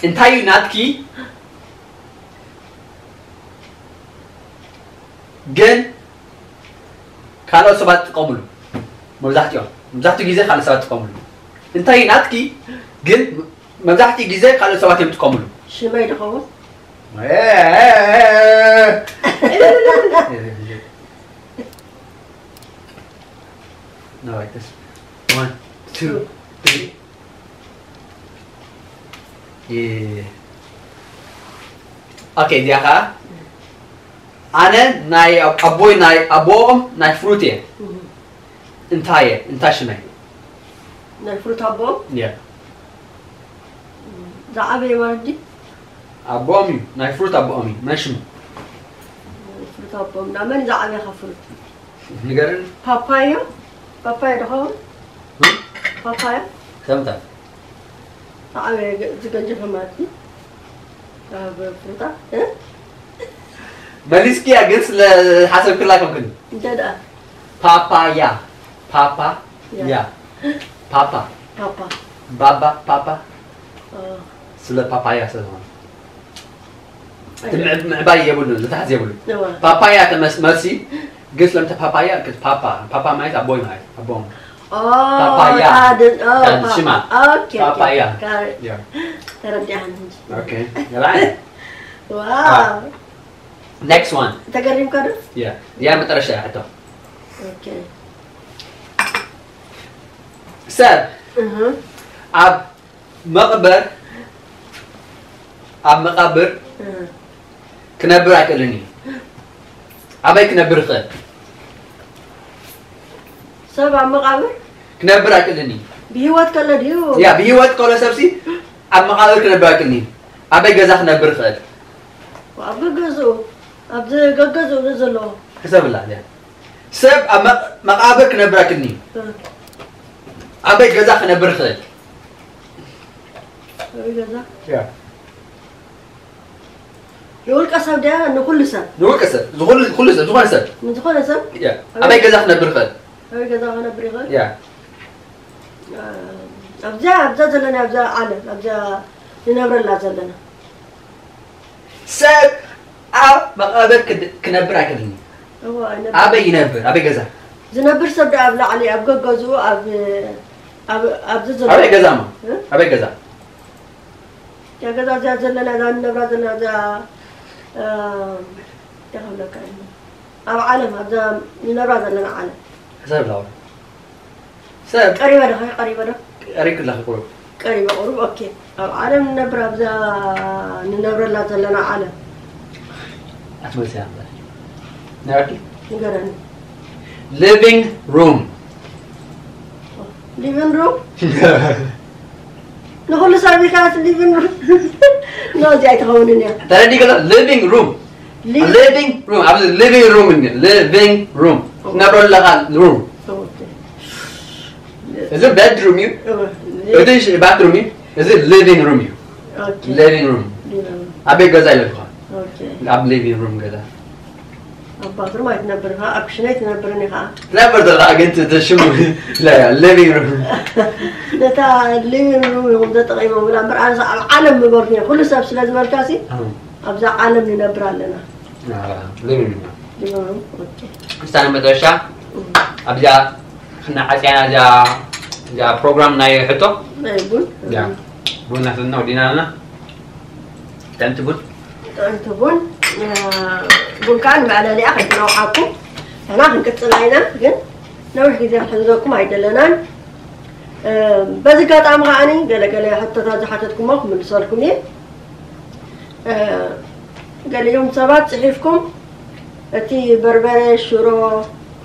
እንታይ እዩ ናትኪ? ግን ካልኦት ሰባት ጥቀሙሉ። መብዛሕትኦም መብዛሕትኡ ግዜ ካልኦት ሰባት ጥቀሙሉ። እንታይ እዩ ናትኪ? ግን መብዛሕትኡ ግዜ ካልኦት ሰባት እዮም ጥቀሙሉ። ሽመይ ድኸውን? No, like this. One, two, three. Yeah. Okay, እዚኣ ኸዓ ኣነ ናይ ኣቦይ ናይ ኣቦኦም ናይ ፍሩት እየ። እንታይ እየ? እንታይ ሽመይ? ናይ ፍሩት ኣቦኦም እየ። ዝዓበየ ማለት ድዩ? ኣቦኦም እዩ፣ ናይ ፍሩት ኣቦኦም እዩ። መን ሽሙ? ናይ ፍሩት ኣቦኦም እንዳ መን ዝዓበየ ካብ ፍሩት? ንገርኒ። ፓፓዮ? ፓፓዮ ድኸውን? እም? ፓፓዮ? ሰምታ። ዝዓበየ ገ- ዝገንጀፈ ማለት ድዩ? ካብ ፍሩታ? እ? መሊስኪያ ግን ስለ ሓሰብክላ ኣይኮንክን። እንታይ ደኣ? ፓፓያ። ፓፓ ያ። ያ። ፓፓ። ፓፓ። ባባ ፓፓ ኦ፣ ስለ ፓፓያ ስለ ዝኾነ። እቲ ምዕ- ምዕባይ የብሉን፣ ዝተሓዝ የብሉን። እዋ። ፓፓያ ተመስ- መልሲ ግን ስለምተ ፓፓያ ክት ፓፓ ፓፓ ማለት ኣቦይ ማለት ኣቦም። ኦ፣ ፓፓያ። እታ ድ- ኦ፣ እታ ፓ- ሽማ። ኦኬ፣ ኦኬ። ፓፓያ። ካረ- ያ። ተረዲኣኒ ሕጂ። ኦኬ። ገባይ። ዋው። Next one. ተገሪምካ ዶ? ያ። ያ መጠረሻ ሕቶ። ኦኬ። ሰብ እህ፣ ኣብ መቕበር ኣብ መቓብር እህ። ክነብር ኣይክእልን እዩ። ኣበይ ክነብር ይኽእል? ሰብ ኣብ መቓብር ክነብር ኣይክእልን እዩ። ብህይወት ከሎ ድዩ? ያ ብህይወት ከሎ ሰብሲ ኣብ መቓብር ክነብር ኣይክእልን እዩ። ኣበይ ገዛ ክነብር ይኽእል? ኣብ ገገዝኡ፣ ኣብ ገገዝኡ ዘሎ። ሕሰብላ እዚኣ። ሰብ ኣብ መ- መቓብር ክነብር ኣይክእልን እዩ። እህ፣ ኣበይ ገዛ ክነብር ይኽእል? ኣብ ገዛ። ያ። ንውልቀ ሰብ ድያ ንኩሉ ሰብ? ንውልቀ ሰብ፣ ዝኹሉ- ኩሉ ሰብ፣ ዝኾነ ሰብ። ንዝኾነ ሰብ? ያ። ኣበይ ገዛ ክነብር ይኽእል? ኣበይ ገዛ ክነብር ይኽእል? ያ። ኣብዛ ኣብዛ ዘለና ኣብዛ ዓለም ኣብዛ ንነብረላ ዘለና። ሰብ ኣብ መቓብር ክድ- ክነብር ኣይክእልን እዩ። እዋ፣ ኣይነብር። ኣበይ ይነብር? ኣበይ ገዛ? ዝነብር ሰብ ደኣ ኣብ ላዕሊ ኣብ ገገዝኡ ኣብ ኣብ ኣብዚ ዘሎ ኣበይ ገዛ ሞ? እ? ኣበይ ገዛ? እዛ ገዛ እዚኣ ዘለና እዛ ንነብራ ዘለና እዛ እ፣ እንታይ ክብለካ እየ? ኣብ ዓለም ኣብዛ ንነብራ ዘለና ዓለም ሕሰብ ላውራ። ሰብ ቀሪበ ዶ ቀሪበ ዶ? ቀሪብ ክላኺ ቁሩብ። ቀሪበ ቁሩብ። ኦኬ፣ ኣብ ዓለም ንነብር ኣብዛ ንነብረላ ዘለና ዓለም ኣትመልሲ እያ እምበር። ናይ ወዲ ንገረኒ። ሊቪንግ ሩም። ሊቪንግ ሩም ንኹሉ ሰብ ኢልካ ሊቪንግ ሩም ኖ፣ እዚኣ ኣይትኸውንን እያ። ተረዲእ ገለ ሊቪንግ ሩም። ሊቪንግ ሊቪንግ ሩም ኣብዚ ሊቪንግ ሩም እንዲ ሊቪንግ ሩም ትነብረሉ ኣለኻ ሩም። ኦኬ። እዚ ቤድሩም እዩ። እወ፣ እቲ ሽ- ባትሩም እዩ። እዚ ሊቪንግ ሩም እዩ። ኦኬ። ሊቪንግ ሩም ሊቪንግ ሩም። ኣበይ ገዛ ኢለካ? ኦኬ። ኣብ ሊቪንግ ሩም ገዛ። ኣብ ባትሩም ኣይትነብር ኢኻ፣ ኣብ ክሽነ ኣይትነብርን ኢኻ። ትነብር ዘለኻ ግን እቲ ሽሙ ሊቪንግ ሩም። ነታ ሊቪንግ ሩም ኢኹም ተጠቒሞምላ እምበር፣ ኣነስ ኣብ ዓለም ምበርኩ እየ። ኩሉ ሰብ ስለ ዝበልካ ሲ፣ ኣብዛ ዓለም ንነብር ኣለና። ሊቪንግ ሩም። ሊቪንግ ሩም፣ ኦኬ። ውሳነ መጨረሻ ኣብዚኣ ክናዓፅያና እዚኣ ያ ፕሮግራም ናይ ሕቶ ናይ ቡን ያ ቡን ናትና ወዲና ኣለና። ጥዕምቲ ቡን ጥዕምቲ ቡን እ፣ ቡን ከዓ ንመዕለሊኣ ከይተናውሓኩም ንሕና ክንቅፅላ ኢና። ግን ነዊሕ ግዜ ክንሕዝዘኩም ኣይደለናን። እ፣ በዚ ኣጋጣሚ ከዓኒ ገለገለ ሕቶታት ዝሓተትኩሞ ክምልሰልኩም እየ። እ፣ ገሊኦም ሰባት ፅሒፍኩም እቲ በርበረ ሽሮ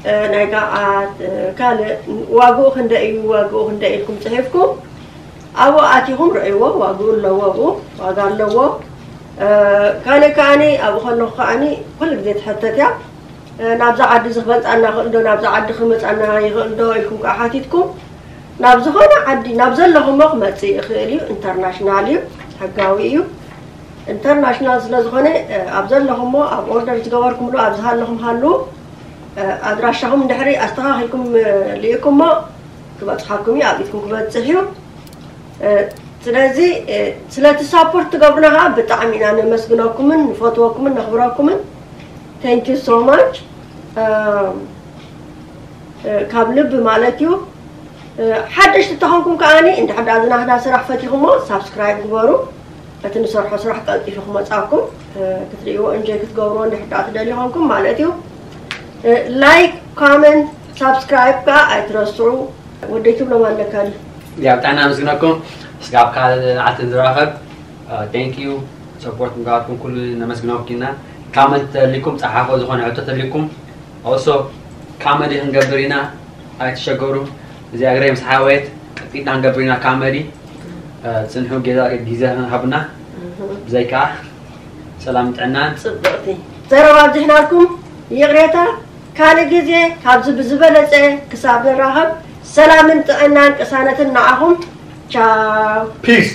እ፣ ናይ ጋዓት እ፣ ካልእ ዋግኡ ክንደይ እዩ ዋግኡ ክንደይ ኢልኩም ፅሒፍኩም ኣብኡ ኣቲኹም ርእይዎ። ዋግኡ ኣለዎ ኣብኡ ዋጋ ኣለዎ። እ፣ ካልእ ከዓኒ ኣብኡ ከለኹ ከዓኒ ኩሉ ግዜ ትሕተት እያ። እ፣ ናብዛ ዓዲ እዚ ክመፃና ይኽእል ዶ ናብዛ ዓዲ ክመፃና ይኽእል ዶ ኢልኩም ከዓ ሓቲትኩም ናብ ዝኾነ ዓዲ ናብ ዘለኹሞ ክመፅእ ይኽእል እዩ። ኢንተርናሽናል እዩ፣ ሕጋዊ እዩ። ኢንተርናሽናል ስለ ዝኾነ ኣብ ዘለኹሞ ኣብ ኦርደር ዝገበርኩምሉ ኣብ ዝሃለኹም ሃሉ ኣድራሻኹም እንድሕሪ ኣስተኻኺልኩም ልኢኩሞ ክበፅሓኩም እዩ፣ ኣብ ኢድኩም ክበፅሕ እዩ። ስለዚ ስለቲ ሳፖርት ትገብሩና ከዓ ብጣዕሚ ኢና ነመስግነኩምን ንፈትወኩምን ነኽብረኩምን። Thank you so much። ካብ ልቢ ማለት እዩ። ሓደሽቲ ተኾንኩም ከዓኒ እንድሕር ዳኣ ዝናህና ስራሕ ፈቲኹሞ ሳብስክራይብ ግበሩ። እቲ ንሰርሖ ስራሕ ቀልጢፉ ክመፃኩም ክትርእይዎ እንጆይ ክትገብርዎ እንድሕር ዳኣ ትደልዩ ኾንኩም ማለት እዩ። ላይክ፣ ኮመንት፣ ሳብስክራይብ ከዓ ኣይትረስዑ። ወደይ ትብሎም ኣለካ ድዩ? ያ ብጣዕሚ ኣመስግነኩም። እስካብ ካልእ ዓቲ ንራኸብ። Thank you ሰፖርት ምግባርኩም ኩሉ ነመስግነኩም ኢና። ካመንት ተሊኩም ፀሓፎ ዝኾነ ሕቶ ተሊኩም Also ካመዲ ክንገብር ኢና ኣይትሸገሩ። እዚኣ ግሬ ምስ ሓወየት ቀጢልና ክንገብር ኢና ካመዲ። ፅንሑ ጌዛ ግዜ ሃቡና። ብዘይካ ሰላም ጥዕናን ፅብቕቲ ዘረባ ኣብዚሕናልኩም። ይቕሬታ ካልእ ግዜ ካብዚ ብዝበለፀ ክሳብ ንራኸብ ሰላምን ጥዕናን ቅሳነትን ንዓኹም። ቻው። ፒስ